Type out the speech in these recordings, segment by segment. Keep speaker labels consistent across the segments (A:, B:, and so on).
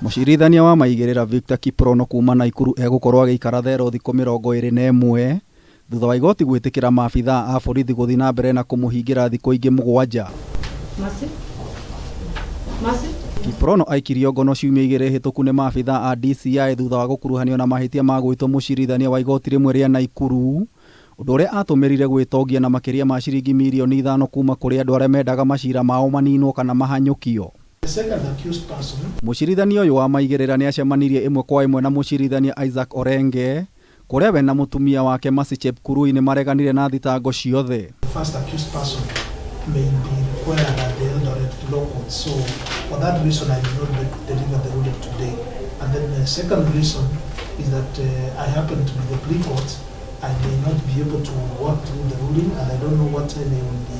A: Mũcirithania wa maigĩrĩra Victor Kiprono kuma Naikuru egũkorwo agĩikara thero thikũ 21 thutha wa igoti gwĩtĩkĩra maabithaa a borithi gũthiĩ na mbere na kũmũhingĩra thikũ ingĩ 7.
B: Mercy? Mercy?
A: Kiprono aikirio ngono ciumia 2 hĩtũku nĩ maabithaa a DCI thutha wa gũkuruhanio na mahĩtia ma gwĩtwo mũcirithania wa igoti rĩmwe rĩa Naikuru, ũndũ ũrĩa atũmĩrire gwĩtongia na makĩria ma ciringi mirioni 5 kuma kũrĩ andũ arĩa mendaga macira mao maninwo kana mahanyũkio.
C: The second accused person
A: Mũcirithania ũyũ wa maigĩrĩra nĩ acemanirie ĩmwe kwa ĩmwe na mũcirithania Isaac Orenge, kũrĩa we na mũtumia wake Mercy Chepkurui nĩ mareganire na thitango ciothe.
C: The first accused person may be required at the Eldoret Law Court. So for that reason, I did not deliver the ruling today. And then the second reason is that I happen to be the plea court. I may not be able to work through the ruling, and I don't know what time I will be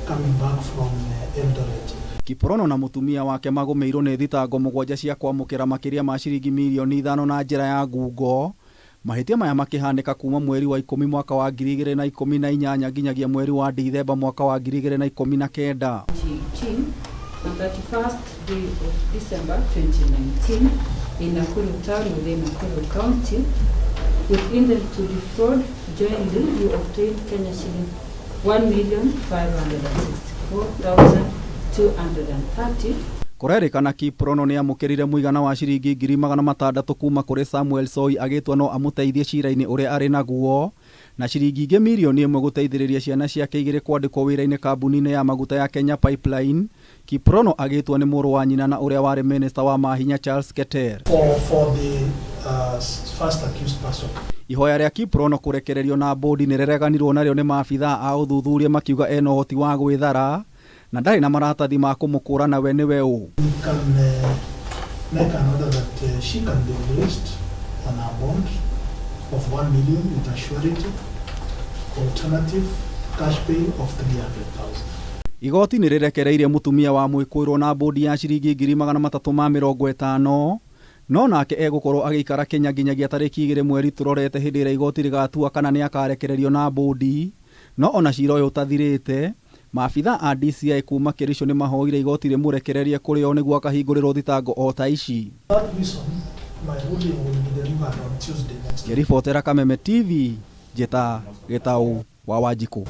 C: coming back from Eldoret.
A: Kiprono na mũtumia wake magũmĩirwo nĩ thitango 7 cia kwamũkĩra makĩria ma ciringi mirioni 5 na njĩra ya ngungo. Mahĩtia maya makĩhanĩka kuma mweri wa 10 mwaka wa 2018 nginyagia mweri wa Dithemba mwaka wa 2019.
B: 2018, on 31st day of December 2019 in Nakuru town within Nakuru County, with intent to defraud jointly, you obtained Kenya shilling 1,564,230.
A: Kũrerĩkana Kiprono nĩ amũkĩrire mũigana wa ciringi 600,000 kuma kũrĩ Samuel Soi agĩtwa no amũteithie cira-inĩ ũrĩa arĩ naguo, na ciringi ingĩ mirioni 1 gũteithĩrĩria ciana ciake 2 kwandĩkwo wĩra-inĩ kambuni-inĩ ya maguta ya Kenya Pipeline. Kiprono agĩtwo nĩ mũrũ wa nyina na ũrĩa warĩ minista wa mahinya Charles Keter.
C: For the first accused person.
A: Ihoya rĩa Kiprono kũrekererio na bodi nĩ rĩreganirwo narĩo nĩ maabithaa a ũthuthuria makiuga ena ũhoti wa gwĩthara na ndarĩ na maratathi ma kũmũkũrana we nĩwe ũ.
C: We can make an order that she can be released on a bond of 1 million with a surety, alternative cash bail of 300,000.
A: Igoti nĩ rĩrekereirie mũtumia wa mwĩkũĩrwo na bodi ya ciringi 350,000, no nake egũkorwo agĩikara Kenya nginyagia tarĩki 2 mweri tũrorete, hĩndĩ ĩrĩa igoti rĩgatua kana nĩ akarekererio na bodi. No ona cira ũyũ ũtathirĩte, maabithaa a DCI kuma Kericho nĩ mahoire igoti rĩmũrekererie kũrĩ o nĩguo akahingũrĩrwo thitango o ta ici.
C: That reason, my ruling will be delivered on Tuesday next week.
A: Ngĩribotera Kameme TV, njĩta Gĩtaũ wa Wanjikũ.